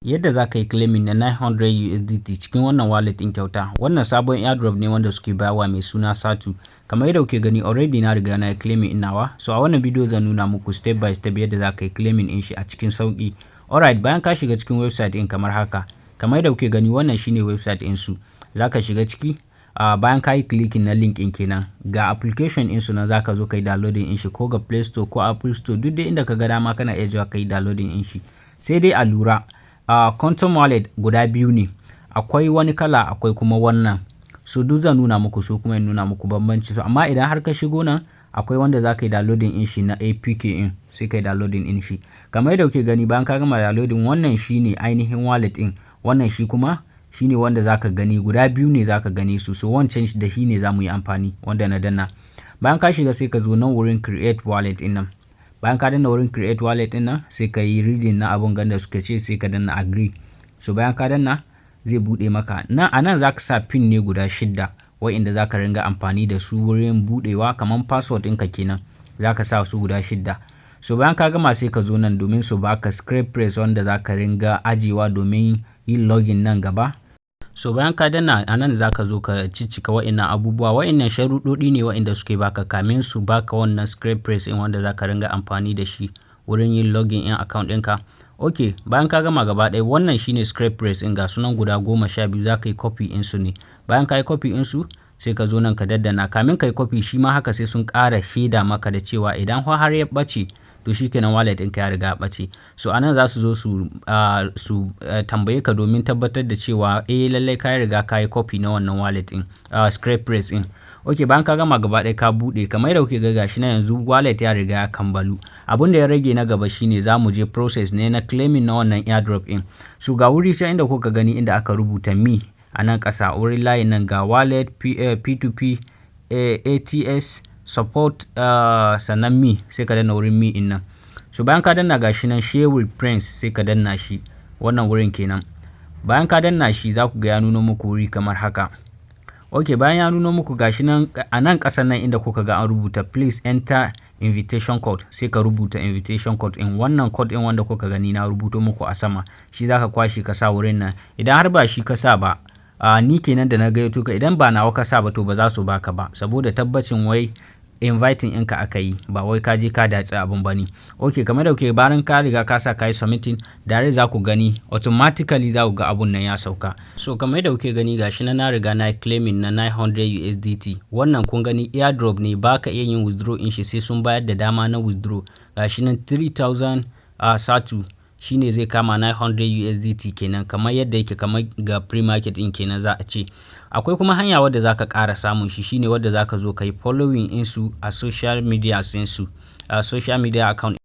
Yadda za ka yi claiming na 900 USDT cikin wannan wallet ɗin kyauta. Wannan sabon airdrop ne wanda suke bayarwa mai suna Satu. Kamar yadda kuke gani, already na riga na yi claiming ɗin nawa. So a wannan bidiyo zan nuna muku step by step yadda za ka yi claiming ɗin shi a cikin sauƙi. Alright, bayan ka shiga cikin website ɗin kamar haka. Kamar yadda kuke gani, wannan shine website ɗin su. Za ka shiga ciki, bayan ka yi clicking na link ɗin kenan, ga application ɗin su nan, za ka zo ka yi downloading ɗin shi ko ga Play Store ko Apple Store, duk dai inda ka ga dama kana iya zuwa ka yi downloading ɗin shi. Sai dai a lura, Quantum Wallet guda biyu ne. Akwai wani kala, akwai kuma wannan. So duk zan nuna muku su kuma in nuna muku bambanci su. Amma idan har ka shigo nan, akwai wanda za ka yi downloading ɗin shi na APK ɗin, sai ka yi downloading ɗin shi. Kamar yadda kuke gani, bayan ka gama downloading, wannan shine ainihin wallet ɗin. Wannan shi kuma shine wanda za ka gani, guda biyu ne za ka gani su. So wancan da shi ne za mu yi amfani, wanda na danna. Bayan ka shiga, sai ka zo nan wurin create wallet ɗin nan. Bayan ka danna wurin create wallet ɗin nan, sai ka yi reading na abun ganda suka ce, sai ka danna agree. So bayan ka danna, zai buɗe maka. Nan a nan za ka sa pin ne guda shidda wa'inda za ka ringa amfani da su wurin buɗewa, kamar password ɗinka kenan. Za ka sa su guda shidda. So bayan ka gama, sai ka zo nan domin su baka secret phrase wanda za ka ringa ajiyewa domin yin login nan gaba. So bayan ka danna a nan, za ka zo ka ciccika wa'innan abubuwa. Wa'innan sharuɗoɗi ne wa'inda suke baka kamin su baka wannan secret phrase ɗin wanda za ka ringa amfani da shi wurin yin login in account ɗinka. Ok, bayan ka gama gaba ɗaya, wannan shine secret phrase ɗin, ga sunan guda 12, za ka yi copy ɗin su ne. Bayan ka yi copy ɗin su, sai ka zo nan ka daddana. Kamin ka yi copy shi ma haka, sai sun ƙara shaida maka da cewa idan har ya ɓace, to shi kenan, wallet ɗinka ya riga ya ɓace. So a nan za su zo su tambaye ka domin tabbatar da cewa eh, lallai ka riga ka yi copy na wannan wallet ɗin, secret phrase ɗin. Ok, bayan ka gama gaba ɗaya, ka buɗe, kamar yadda kuke ga, gashi na yanzu wallet ya riga ya kammalu. Abun da ya rage na gaba shine za mu je process ne na claiming na wannan airdrop ɗin. So ga wuri can inda kuka gani inda aka rubuta me a nan ƙasa, wurin layin nan, ga wallet, P, P2P, ATS support, sannan me, sai ka danna wurin me ɗin nan. So bayan ka danna, gashi nan share with friends, sai ka danna shi, wannan wurin kenan. Bayan ka danna shi, za ku ga ya nuno muku wuri kamar haka. Ok, bayan ya nuno muku, gashi nan a nan ƙasan nan inda kuka ga an rubuta "Please enter invitation code", sai ka rubuta invitation code ɗin. Wannan code ɗin wanda kuka gani na rubuto muku a sama, shi za ka kwashe ka sa wurin nan. Idan har ba shi ka sa ba, ni kenan da na gayyato ka, idan ba nawa ka sa ba, to ba za su baka ba, saboda tabbacin wai inviting ɗinka aka yi, ba wai ka je ka datse abun ba ne. Ok, kamar da kuke, bayan ka riga ka sa, ka yi submitting direct, za ku gani automatically za ku ga abun nan ya sauka. So kamar yadda kuke gani, gashi na riga na yi claiming na 900 USDT. Wannan kun gani airdrop ne, ba ka iya yin withdraw in shi sai sun bayar da dama na withdraw. Gashi nan 3000 satu shine zai kama 900 USDT kenan, kamar yadda yake kamar ga pre-market ɗin kenan za a ce. Akwai kuma hanya wadda za ka ƙara samun shi, shine wadda za ka zo ka yi following ɗinsu a social media ɗinsu, a social media account.